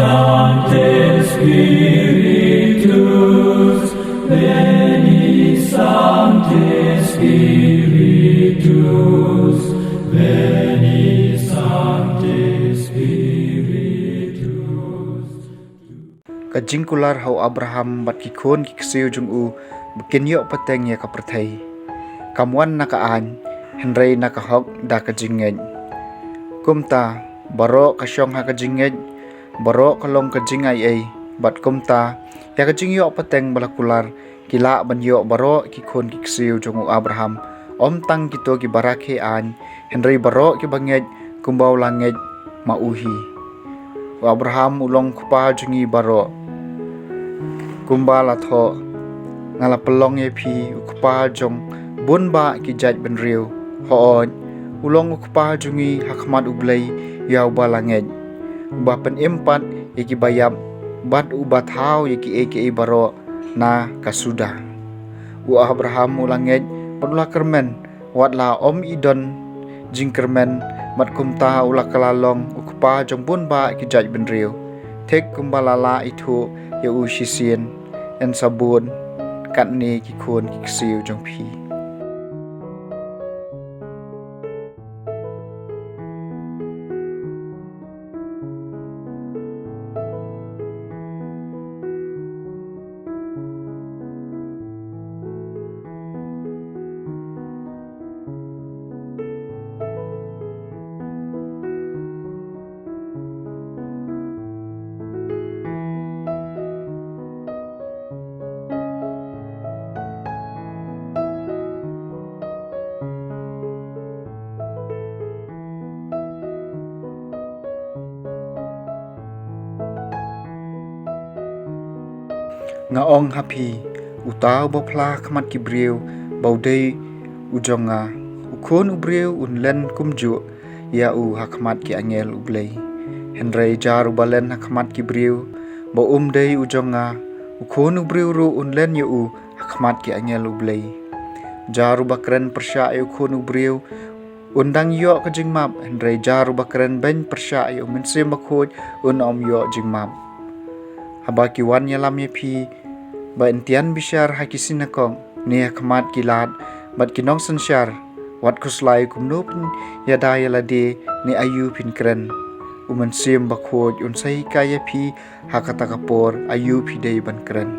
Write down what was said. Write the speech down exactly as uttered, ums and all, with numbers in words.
Sancte Spiritus, veni Sancte Spiritus, veni Sancte Spiritus. Ka jingkular ha u Abraham bad ki khun ki ksiew jong u ba kin ïoh pateng ïa ka pyrthei kam wan na ka aiñ, hynrei na ka hok da ka jingngeit. Kumta baroh ka shong ha ka jingngeit, baroh ka long ka jingaiei, bad kumta ïa ka jingïoh pateng ba la kular ki lah ban ïoh baroh ki khun ki ksiew jong u Abraham, ym tang kito kiba rakhe aiñ, hynrei baroh kiba ngeit kumba u la ngeit ma u hi. U Abraham u long u kpa jong ngi baroh. Kumba la thoh, nga la pynlong ïa phi u kpa jong bun bah ki jaitbynriew. Hooid, u long u kpa jong ngi ha khmat U Blei ïa uba la ngeit, uba pynim pat ïa kiba ïap, bad uba thaw ïa kiei kiei baroh na ka suda. U Abraham u la ngeit bad u la kyrmen, wat la ym i don jingkyrmen, bad kumta u la kylla long u kpa jong bun bah ki jaitbynriew, thik kumba la lah ithuh ïa u shisien. Yn sa bun katne ki khun ki ksiew jong phi. Nga ong ha phi, uta uba phla ha khmat ki briew ba u dei u jong nga, u khun u briew un len kumjuh ïa u ha khmat ki angel U Blei. Hynrei jar uba len ha khmat ki briew ba um dei u jong nga, u khun u briew ruh un len ïa u ha khmat ki angel U Blei. Jar uba kren pyrshah ïa u khun u briew un dang ïoh ka jingmap, hynrei jar uba kren beiñ pyrshah ïa u Mynsiem Bakhuid un ym ïoh jingmap. Haba ki wan ïalam ïa phi ba yn tian bishar ha ki synagog ne ha khmat ki lad bad ki nongsynshar, wat khuslai kumno phin ïada ïa lade ne aïu phin kren. U Mynsiem Bakhuid un sa hikai ïa phi ha kata ka por aïu phi dei ban kren.